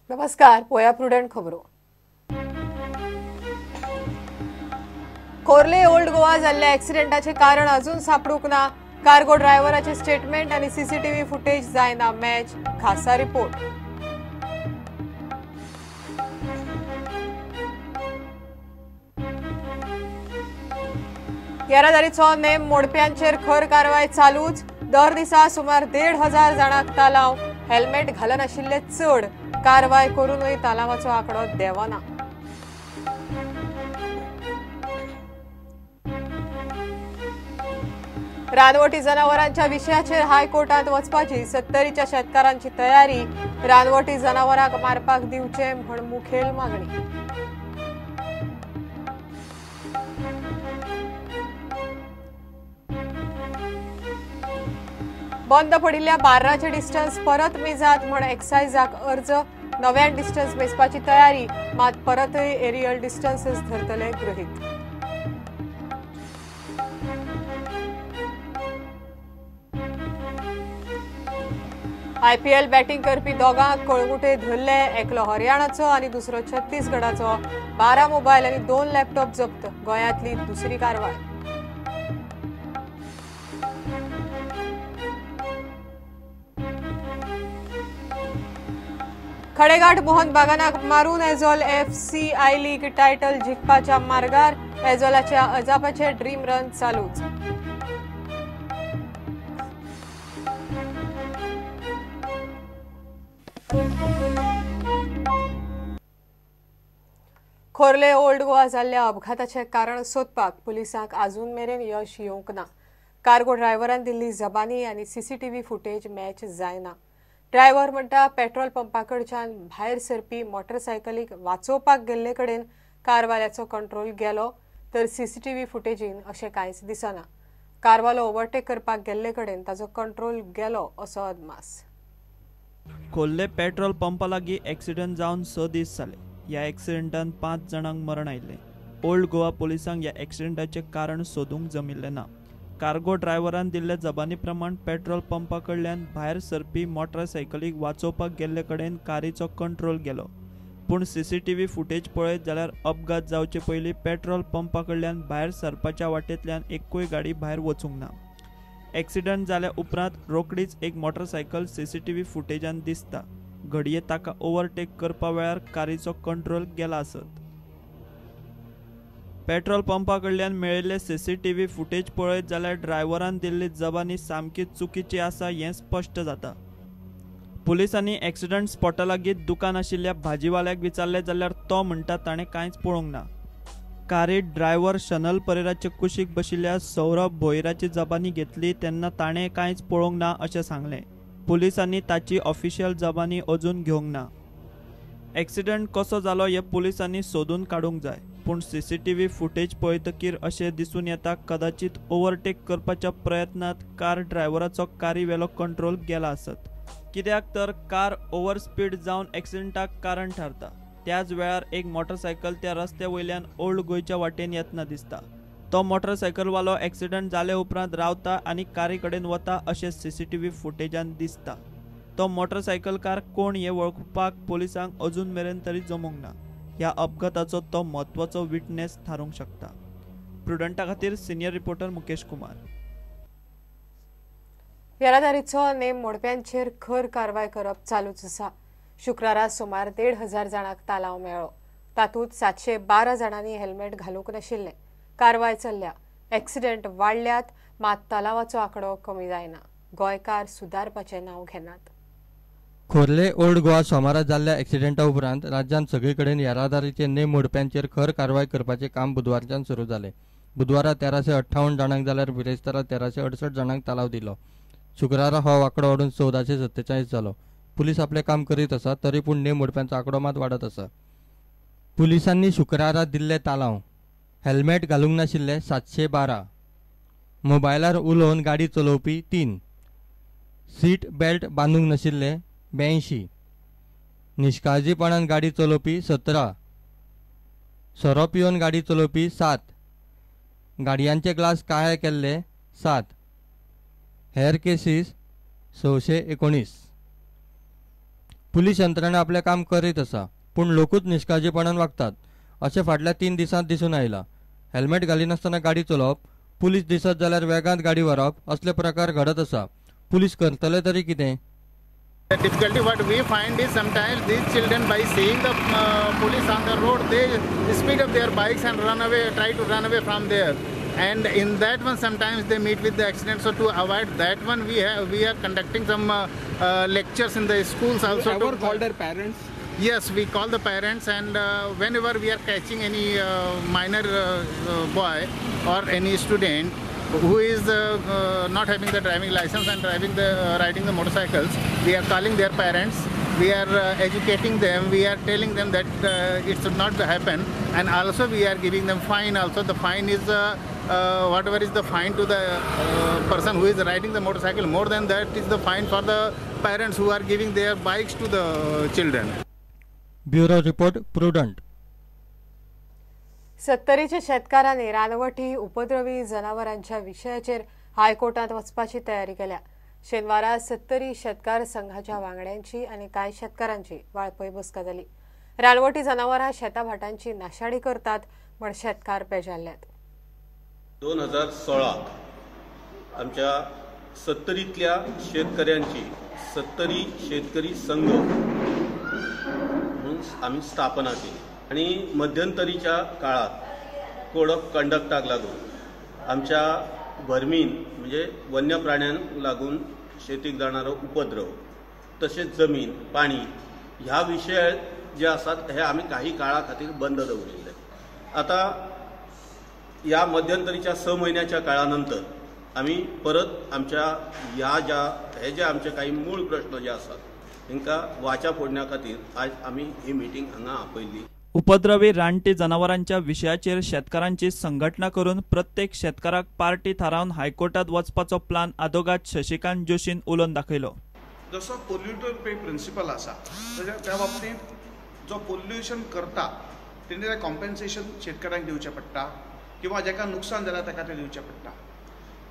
नमस्कार, पोया प्रुडंट खबरो. खोर्ले ओल्ड गोवा जाल्ल्या एक्सिडेंटाचे कारण अजून सापडूंक ना. कार्गो ड्रायव्हराचे स्टेटमेंट आणि सीसीटीव्ही फुटेज जायना मॅच, खासा रिपोर्ट. येरादारीचो नेम मोडप्यांचेर खर कारवाय चालूच. दर दिसा सुमार 1,500 जाणांक तालाव. हेल्मेट घालनाशिल्ले चड. कारवाय करूनय तालावाचो आंकडो देंवना. रानवटी जनावरांच्या विशयाचेर हायकोर्टात वचपाची सत्तरीच्या शेतकारांची तयारी. रानवटी जनावरांक मारपाक दिवचे म्हण मुखेल मागणी. बंद पडिल्ल्या बार्राचे डिस्टन्स परत मेजात म्हण एक्सायजाक अर्ज. नव्यान डिस्टन्स मेजपाची तयारी, मात परतय एरियल डिस्टन्सेस धरतले गृहीत. आयपीएल बॅटिंग करपी दोगांक कळंगुटे धरले. एकलो हरियाणाचो आनी दुसरो छत्तीसगडाचो. 12 मोबायल आनी 2 लॅपटॉप जप्त. गोंयांतली दुसरी कारवाय. खडेगाठ मोहन बागानाक मारून Aizawl FC I league title जिखपाच्या मार्गार. एझोलाच्या अजापाचे ड्रीम रन चालूच. खोर्ले ओल्ड गोवा जाल्ल्या अपघाताचें कारण सोदपाक पुलिसांक अजून मेरेन यश येवंक ना. कार्गो ड्रायव्हरान दिल्ली जबानी आनी सीसीटीव्ही फुटेज मॅच जायना. ड्रायव्हर म्हणटा पेट्रोल पंपा कडच्यान भायर सरपी मोटरसायकलीक वाचोवपाक गेल्ले कडेन कारवाल्याचो कंट्रोल गेलो, तर सीसीटीव्ही फुटेजीन अशें कांयच दिसना. कारवालो ओव्हरटेक करपाक गेल्ले कडेन ताचो कंट्रोल गेलो असो अदमास. खोर्ले पेट्रोल पंपा लागीं एक्सिडंट जावन 6 दीस जाले. ह्या एक्सिडंटान 5 जाणांक मरण आयिल्लें. ओल्ड गोवा पुलिसांक ह्या एक्सिडंटाचें कारण सोदूंक जमिल्लें ना. कार्गो ड्रायव्हरान दिल्ले जबानी प्रमाण पेट्रोल पंपा कडल्यान भायर सरपी मोटरसायकलीक वाचोवपाक गेल्ले कडेन कारीचो कंट्रोल गेलो. पूण सीसीटीव्ही फुटेज पळयत जाल्यार अपघात जावचे पयलीं पेट्रोल पंपा कडल्यान भायर सरपाच्या वाटेंतल्यान एकूय गाडी भायर वचूंक ना. एक्सिडंट जाल्या उपरांत रोखडीच एक मोटरसायकल सीसीटीव्ही फुटेजान दिसता. घडये ताका ओव्हरटेक करपा वेळार कारीचो कंट्रोल गेला आसत. पेट्रोल पंपा कडल्यान मेळिल्ले सीसीटीव्ही फुटेज पळयत जाल्यार ड्रायव्हरान दिल्ली जबानी सामकी चुकीची आसा हें स्पश्ट जाता. पुलिसांनी एक्सिडंट स्पॉटा लागीं दुकान आशिल्ल्या भाजीवाल्याक विचारलें जाल्यार तो म्हणटा ताणें कांयच पळोवंक ना. कारीत ड्रायव्हर शनल परेराचे कुशीक बशिल्ल्या सौरभ भोयराची जबानी घेतली तेन्ना ताणें कांयच पळोवंक ना अशें सांगलें. पुलिसांनी ताची ऑफिशियल जबानी अजून घेवंक ना. एक्सिडंट कसो जालो हें पुलिसांनी सोदून काडूंक जाय. पूण सीसीटीव्ही फुटेज पळयतकीर अशें दिसून येता कदाचित ओव्हरटेक करपाच्या प्रयत्नांत कार ड्रायव्हराचो कारी वेलो कंट्रोल गेला आसत. कित्याक तर कार ओव्हर स्पीड जावन एक्सिडंटाक कारण थारता. त्याच वेळार एक मोटरसायकल त्या रस्त्या वयल्यान ओल्ड गोंयच्या वाटेन येतना दिसता. तो मोटरसायकलवालो एक्सिडंट जाले उपरांत रावता आनी कारी कडेन वता अशें सीसीटीव्ही फुटेजान दिसता. तो मोटरसायकलकार कोण हें वळखुपाक पुलिसांक अजून मेरेन तरी जमूंक ना. ह्या अपघाताचो तो म्हत्वाचो विटनेस थारूंक शकता. प्रुडंटा खातीर सिनियर रिपोर्टर मुकेश कुमार. येरादारीचो नेम मोडप्यांचेर खर कारवाय करप चालूच आसा. शुक्रारा सुमार 1,500 जाणांक तालाव मेळ्ळो. तातूंत 712 जाणांनी हेल्मेट घालूंक नाशिल्लें. कारवाय चल्ल्या. एक्सिडंट वाडल्यात, मात तालावाचो आंकडो कमी जायना. गोंयकार सुदारपाचें नांव घेनात. खोर्ले ओल्ड गोवा सोमारा जाल्ल्या एक्सिडेंटा उपरांत राज्यांत सगळे कडेन येरादारीचे नेम मोडप्यांचेर खर कारवाय करपाचें काम बुधवारच्यान सुरू जालें. बुधवारा 1358 जाणांक जाल्यार बिरेस्तारा 1368 जाणांक तालाव दिलो. शुक्रारा हो आंकडो वाडून 1447 जालो. पुलीस आपलें काम करीत आसा तरी पूण नेम मोडप्यांचो आंकडो मात वाडत आसा. पुलिसांनी शुक्रारा दिल्ले तालाव: हेल्मेट घालूंक नाशिल्ले 712, मोबायलार उलोवन गाडी चलोवपी 3, सीट बेल्ट बांदूंक नाशिल्ले 82, निश्काळजीपणान गाडी चलोवपी 17, सोरो पिवन गाडी चलोवपी 7, गाडयांचे ग्लास काळे केल्ले 7, हेर केसीस 619. पुलीस यंत्रणा आपलें काम करीत आसा, पूण लोकूच निश्काळजीपणान वागतात अशें फाटल्या 3 दिसांत दिसून आयलां. हेल्मेट घालिनासतना गाडी चलोवप, पुलीस दिसत जाल्यार वेगांत गाडी व्हरप असले प्रकार घडत आसा. पुलीस करतले तरी कितें? The difficulty what we find is sometimes these children by seeing the police on the road, they speed up their bikes and run away, try to run away from there, and in that one sometimes they meet with the accident. So to avoid that one, we are conducting some lectures in the schools also. You ever call their parents? Yes, we call the parents, and whenever we are catching any minor boy or any student who is not having the driving license and riding the motorcycles, we are calling their parents, we are educating them, we are telling them that it should not happen, and also we are giving them fine also. The fine is whatever is the fine to the person who is riding the motorcycle, more than that is the fine for the parents who are giving their bikes to the children. Bureau report, Prudent. सत्तरीच्या शेतकारांनी रानवटी उपद्रवी जनावरांच्या विशयाचेर हायकोर्टात वचपाची तयारी केल्या. शेनवारा सत्तरी शेतकार संघाच्या वांगड्यांची आनी कांय शेतकारांची वाळपय बसका जाली. रानवटी जनावरां शेताभाटांची नाशाडी करतात म्हण शेतकार बेजारल्यात. 2016 आमच्या सत्तरीतल्या शेतकऱ्यांची सत्तरी शेतकरी संघ म्हणून आमी स्थापना केली आणि मध्यंतरीच्या काळात कोड ऑफ कंडक्टाक लागून आमच्या भरमीन म्हणजे वन्य प्राण्यांक लागून शेतीक जाणारो उपद्रव तशेंच जमीन पाणी ह्या विशय जे आसात हे आमी काही काळा खातीर बंद दवरिल्ले. आतां ह्या मध्यंतरीच्या 6 म्हयन्याच्या काळा नंतर आमी परत आमच्या ह्या ज्या हे जे आमचे काही मूळ प्रश्न जे आसात तांकां वाचा फोडण्या खातीर आज आमी ही मिटींग हांगा आपयल्ली. उपद्रवी रानटी जनावरांच्या विशयाचेर शेतकारांची संघटना करून प्रत्येक शेतकाराक पार्टी थारावन हायकोर्टात वचपाचो प्लान आदोगाद शशिकांत जोशीन उलोवन दाखयलो. जसो पोल्युटर पे प्रिंसिपल आसा त्या बाबतींत जो पोल्युशन करता तेणे तें कॉम्पेन्सेशन शेतकऱ्यांक दिवचें पडटा किंवा जाका नुकसान जालां ताका तें दिवचें पडटा.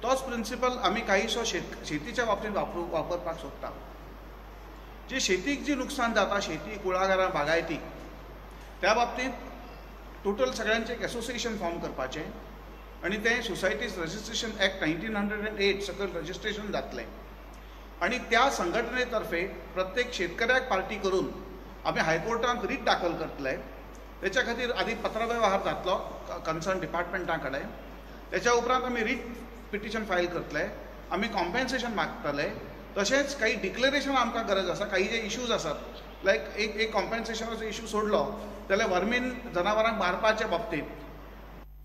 तोच प्रिंसिपल आमी कांयसो शेतीच्या बाबतींत वापरपाक सोदता. जी शेतीक जी नुकसान जाता, शेती, कुळागरां, बागायती, त्या बाबतींत टोटल सगळ्यांचें एक एसोसिएशन फॉर्म करपाचें आनी तें सोसायटीज रजिस्ट्रेशन एक्ट 1908 सकयल रजिस्ट्रेशन जातलें आनी त्या संघटने तर्फे प्रत्येक शेतकऱ्याक पार्टी करून आमी हायकोर्टांत रीट दाखल करतले. तेच्या खातीर आदी पत्रव्यवहार जातलो कन्सर्न डिपार्टमेंटा कडेन, तेच्या उपरांत आमी रीट पिटिशन फायल करतले, आमी कॉम्पेन्सेशन मागतले. तशेंच काही डिक्लेरेशन आमकां गरज आसा, काही जे इश्यूज आसात लायक एक कॉम्पेन्सेशनाचो इश्यू सोडलो जाल्यार वर्मीन जनावरांक मारपाच्या बाबतींत.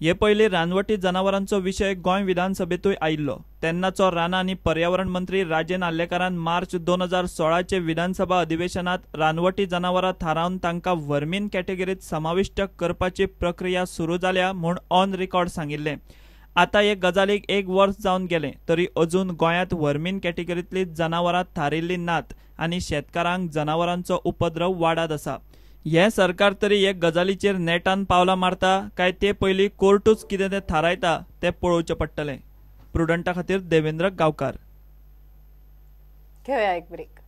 हे पयलीं रानवटी जनावरांचो विशय गोंय विधानसभेंतूय आयिल्लो. तेन्नाचो रानां आनी पर्यावरण मंत्री राजेन आर्लेकारान मार्च 2016 विधानसभा अधिवेशनात रानवटी जनावरां थारावन तांकां वर्मीन कॅटेगरीत समाविश्ट करपाची प्रक्रिया सुरू जाल्या म्हूण ऑन रिकॉर्ड सांगिल्लें. आतां हे गजालीक 1 वर्स जावन गेलें तरी अजून गोंयांत वर्मीन कॅटेगरींतली जनावरां थारिल्लीं नात आनी शेतकारांक जनावरांचो उपद्रव वाडत आसा. हें सरकार तरी हे गजालीचेर नेटान पावलां मारता काय ते पयलीं कोर्टूच कितें तें थारायता तें पळोवचें पडटलें. प्रुडंटा खातीर देवेंद्र गांवकार. घेवया एक ब्रेक.